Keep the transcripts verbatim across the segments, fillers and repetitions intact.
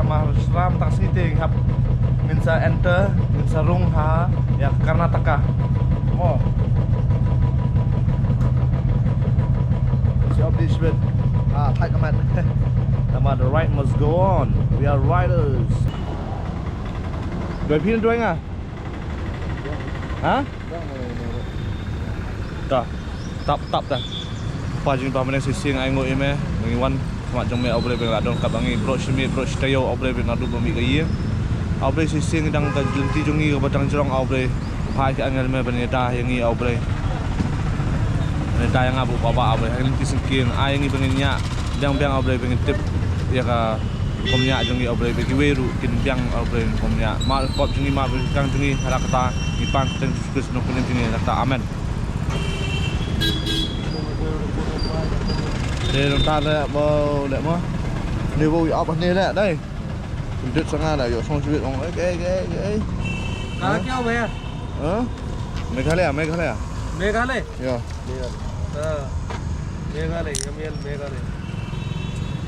Maharashtra, mynta ka sngi te ngi hap, ngin sa enter, ngin sa rung ha ïa Karnataka. Mo. Shu update shibit. Ah, tight ka mat. Tangba the ride must go on. We are riders. Doi phi ne doi nga? Ha? Ta. Tap, tap ta. Kpa jong ngi ba mynne shisien, ai nguh ïa me ba ngi wan khmat jong me, A Blei, ba ngi la don kat ba ngi, baroh shi miet, baroh shi taïew, A Blei, ba ngi la dup ba mih ka ïing. A Blei, shisien ngi dang ka lynti jong ngi kaba dang jrong, A Blei, phah ïa ki angel me ban ïada ïa ngi, A Blei. Ban ïada ïa nga bad u kpa, A Blei, ha ki lynti syngkien, ai ïa ngi ba ngin ñiah biang biang, A Blei, ba ngin tip ïa ka rukom ñiah jong ngi, A Blei, ba kiwei ruh kin biang, A Blei, rukom ñiah. Map ïa ka pop jong ngi, map ïa ka kyrteng jong ngi, ha kata ngi pan kyrteng Jisu Khrist, Nongpynim jong ngi, ha kata. Amen. Te nangta leh ba leh ma. Ni ba u ïa ap hangne leh dei. Pyndet sa nga leh, ïoh song shibit ong. Eh, eh, eh, eh. कहाँ के हो भैया? हाँ? मेघालय, मेघालय। मेघालय? या। मेघालय। हाँ, Meghalaya, M L Meghalaya.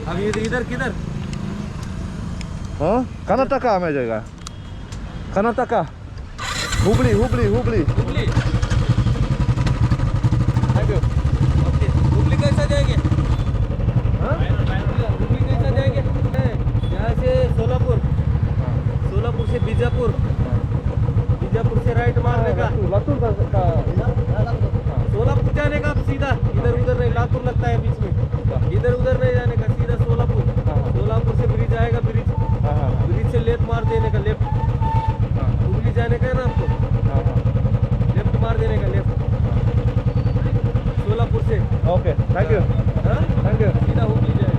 अब ये इधर किधर? हाँ? कर्नाटका में जाएगा। Karnataka. Hubli, Hubli, Hubli. Hubli. Thank you. Okay, Hubli कैसा जाएंगे? हाँ? हुबली कैसा जाएंगे? यहाँ से सोलापुर, हाँ। सोलापुर से बीजापुर, हाँ। बीजापुर से राइट मारने का। लातूर, लातूर का, का। सोलापुर जाने का आप सीधा, इधर उधर नहीं, लातूर लगता है बीच में। हाँ। इधर उधर नहीं जाने का, सीधा सोलापुर। हाँ, हाँ। सोलापुर से ब्रिज आएगा, ब्रिज। हाँ, हाँ, हाँ। ब्रिज से लेफ्ट मार देने का, लेफ्ट। हाँ। हुबली जाने का है ना आपको? हाँ, हाँ। लेफ्ट मार देने का, लेफ्ट। हाँ। सोलापुर से। Okay, thank you। हाँ? Thank you। सीधा हुबली जाएगा।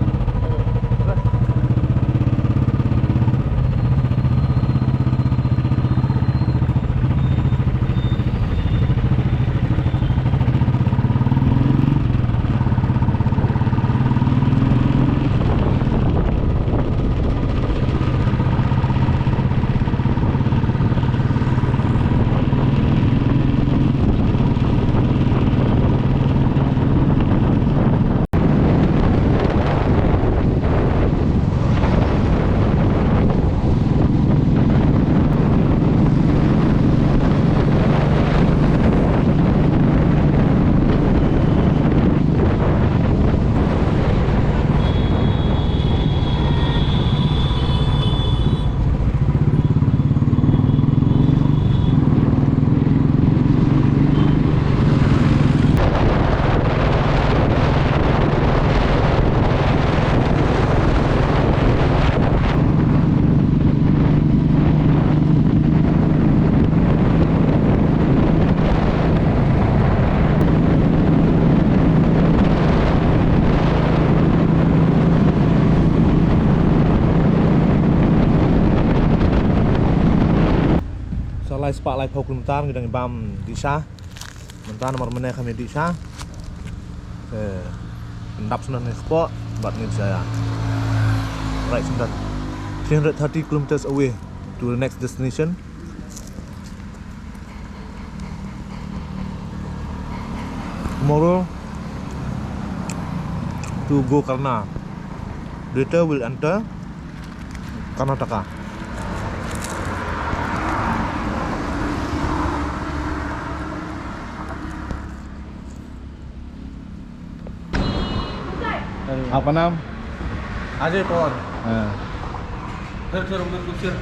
Sa lai spah laiphew kilometer ngi dang bam dih sha. Mynta namar mynne kam ïa dih sha. Te pyndap shuh na ne spot bad ngin sa ïa ride shuh. Three hundred thirty kilometers away to the next destination. Tomorrow to Gokarna. Later we'll enter Karnataka. आपका नाम? अजय पवार। हाँ। फिर, फिर उधर कुछ शेयर।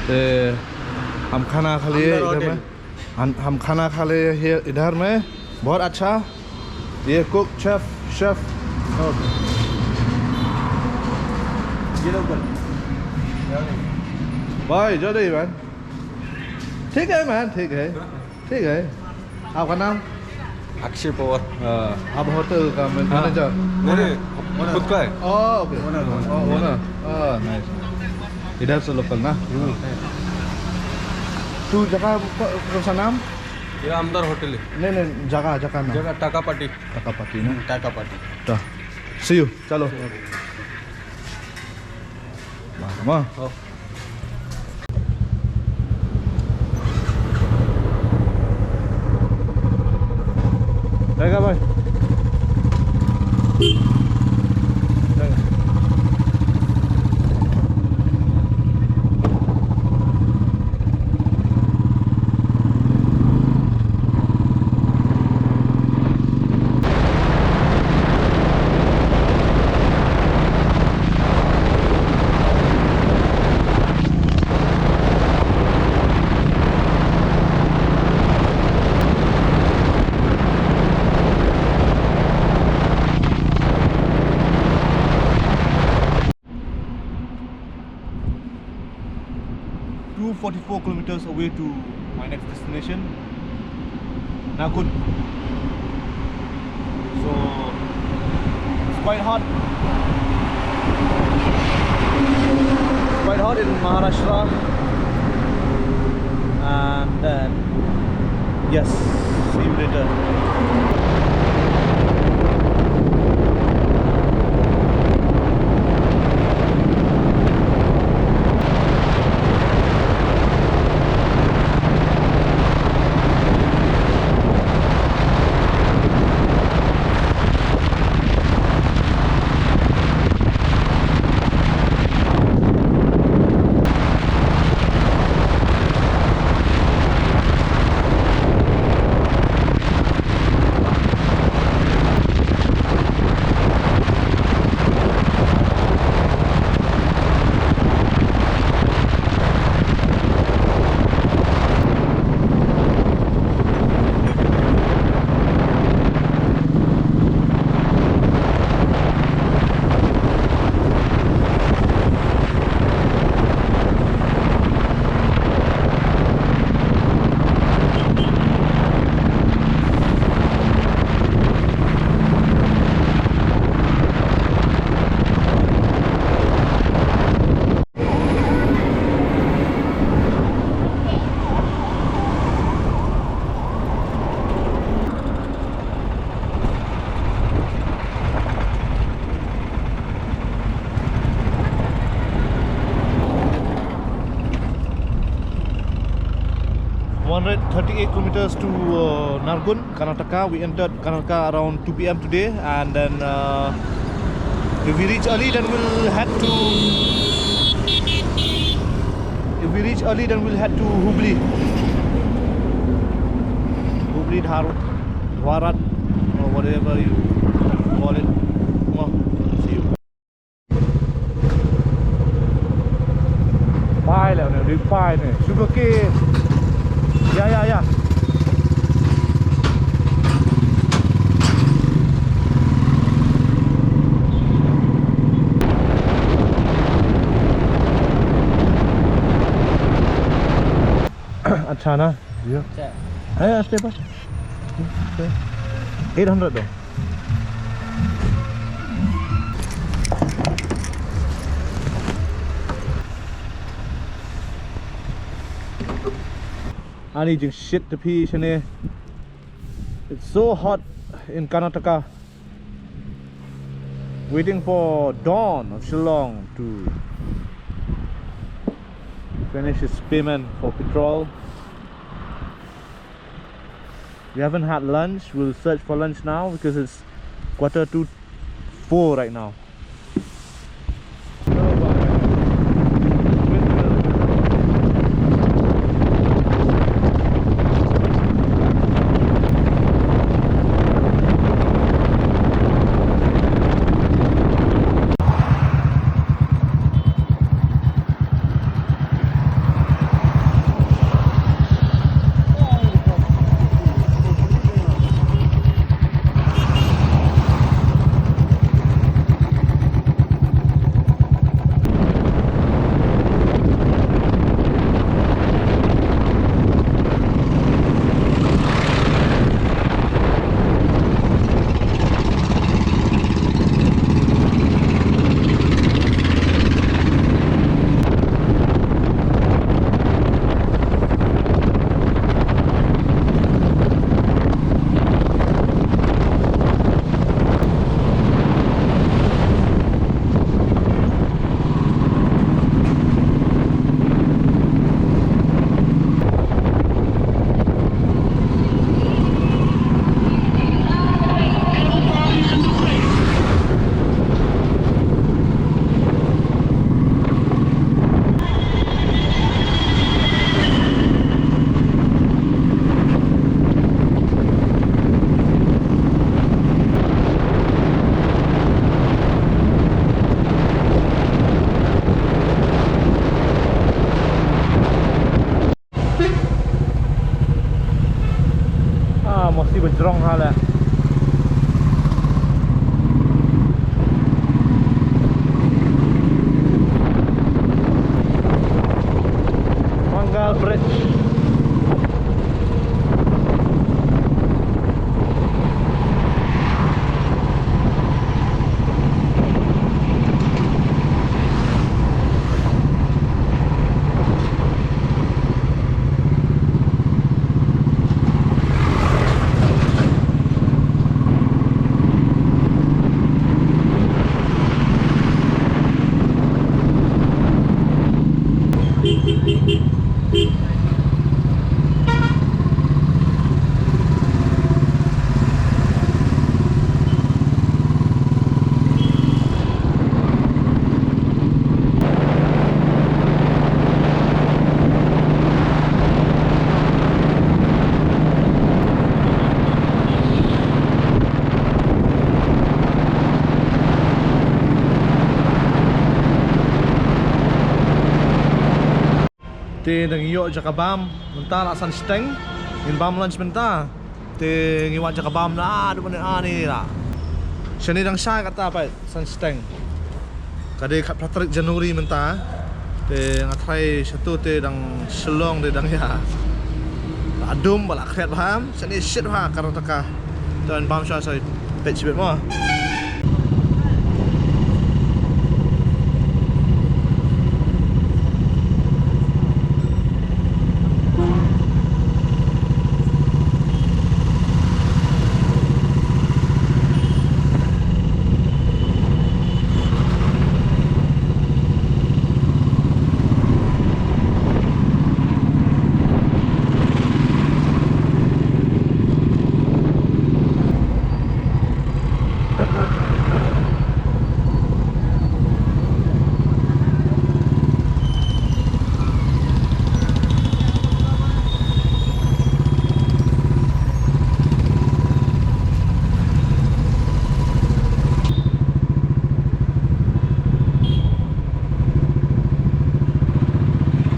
ते हम खाना खा लिए अंदर इधर होटल में। हम, हम खाना खा लिए ये इधर में। बहुत अच्छा। ये कुक, शेफ, शेफ। ये लोग बन। भाई, जल्दी, भाई। ठीक है, मैन, ठीक है। ठीक है। आपका नाम? अक्षय पवार। हाँ, आप होटल का मैन-, हाँ। मैनेजर? नहीं, नहीं, खुद का है। Oh, okay. Owner, owner. Oh, owner. Oh, nice. इधर से लोकल ना? हम्म। तू जगह को-, कौन सा नाम? ये अंदर होटल है। नहीं, नहीं, जगह, जगह नाम। जगह टाकापाटी। टाकापाटी ना? हम्म, टाकापाटी। तो, see you, चलो। चलो। Mama. Oh. Tega, bhai. Tega. forty-four kilometers away to my next destination, Nargund. So it's quite hot. It's quite hot in Maharashtra. And then, yes, see you later. One hundred thirty-eight kilometers to, uh, Nargund, Karnataka. We entered Karnataka around two p m today, and then, uh, if we reach early, then we'll head to, if we reach early, then we'll head to Hubli. Hubli Dhar-, Dhwara, or whatever you call it. Come on, see you. Phai lah ni, phai ni. Sugar cane. Ya, ya, ya. Acha na. Ya. Acha. Ayo, aste pa. Eight hundred doh. Ani jingshit te phi shane. It's so hot in Karnataka. Waiting for Don of Shillong to finish his payment for petrol. We haven't had lunch. We'll search for lunch now because it's quarter to four right now. Ah, mesti berjerong hal eh. Mang Te dang ïoh jaka bam mynta la san shiteng. Ngin bam lunch mynta. Te ngi wad jaka bam na du mane ani la. Shane dang shai kata pat san shiteng. Ka dei khatphra tarik January mynta. Te nga tharai shatu te dang shlong te dang ïa. La dum ba la khriat bha. Shane shit bha Karnataka. Te yn bam sha sa peit shibit mo.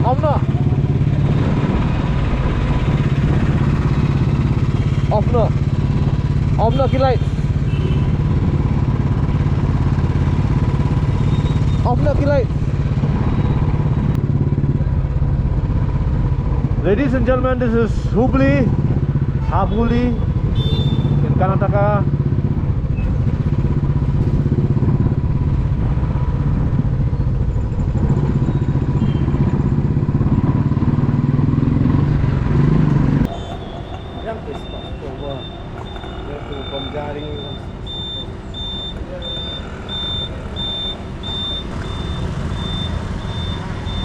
Off noh. Off noh. Off noh ki light. Off noh ki light. Ladies and gentlemen, this is Hubli, Habuli in Karnataka.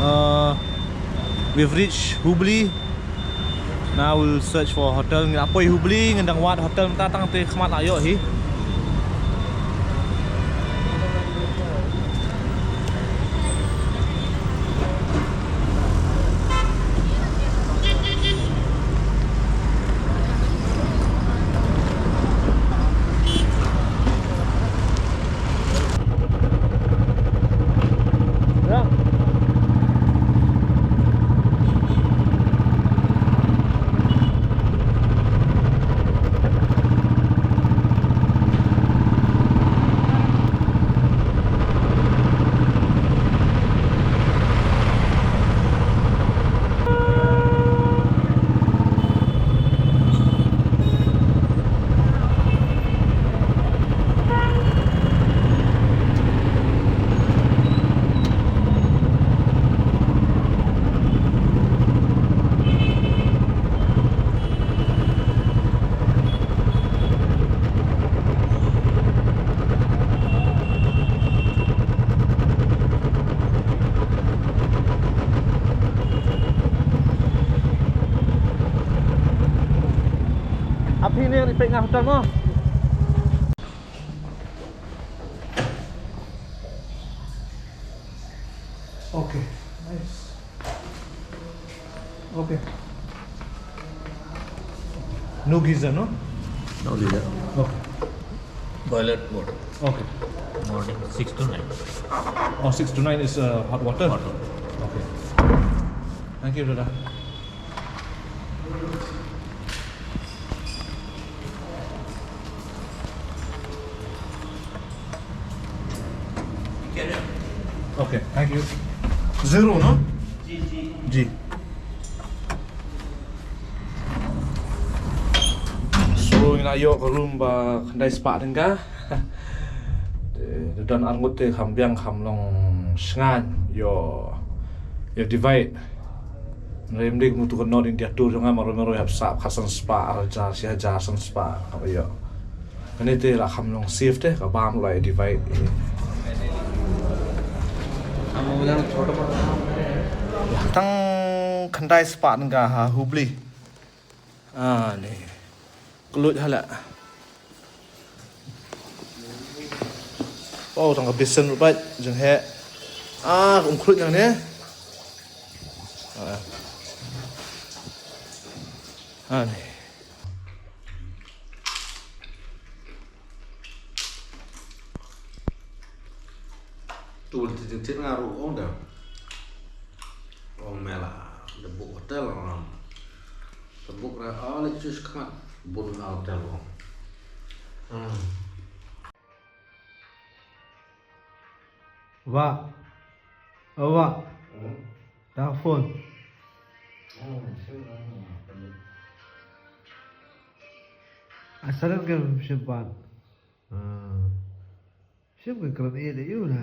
Uh, we've reached Hubli. Now we'll search for a hotel. Ngin ïa poi Hubli, ngin dang wad hotel mynta tang te khmat la ïoh hi. Aphi ne ri pek nga hotel mo. Okay, nice. Okay. No geyser, no? No geyser. Okay. Boiler water. Okay. Morning six to nine. Oh, six to nine is, uh, hot water? Hot water. Okay. Thank you, brother. Okay, thank you. Zero, no? G, G. G. So, ngi la ïoh ka room ba khyndai spah tyngka. Te, te don arngut te kham biang kham long shngaiñ, ïoh, ïoh divide. Hynrei ym dei kum utu ka North India tour jong nga, marwei marwei hap sah khatsan spah, ar hajar, shi hajar, san spah, hap ïoh. Kane te la kham long safe te, ka bam la ïa divide. Tang khyndai spah tyngka ha Hubli. Ah, ni. Khluit ha la. Oh, tang ka basin ruh bad jong he. Ah, um khluit nang ne. Ah. Ah, ni. Tu ti ti ti nga ruh ong da. Ong mela. Te buk hotel ram. Te buk ra ali sus kmat bun hotel ram. Wa. Wa. Da phone. Asalan kan simpan. Sim kan kran e da yu na.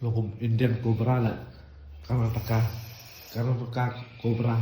Lokum Indian Cobra la. Karnataka. Karnataka Cobra.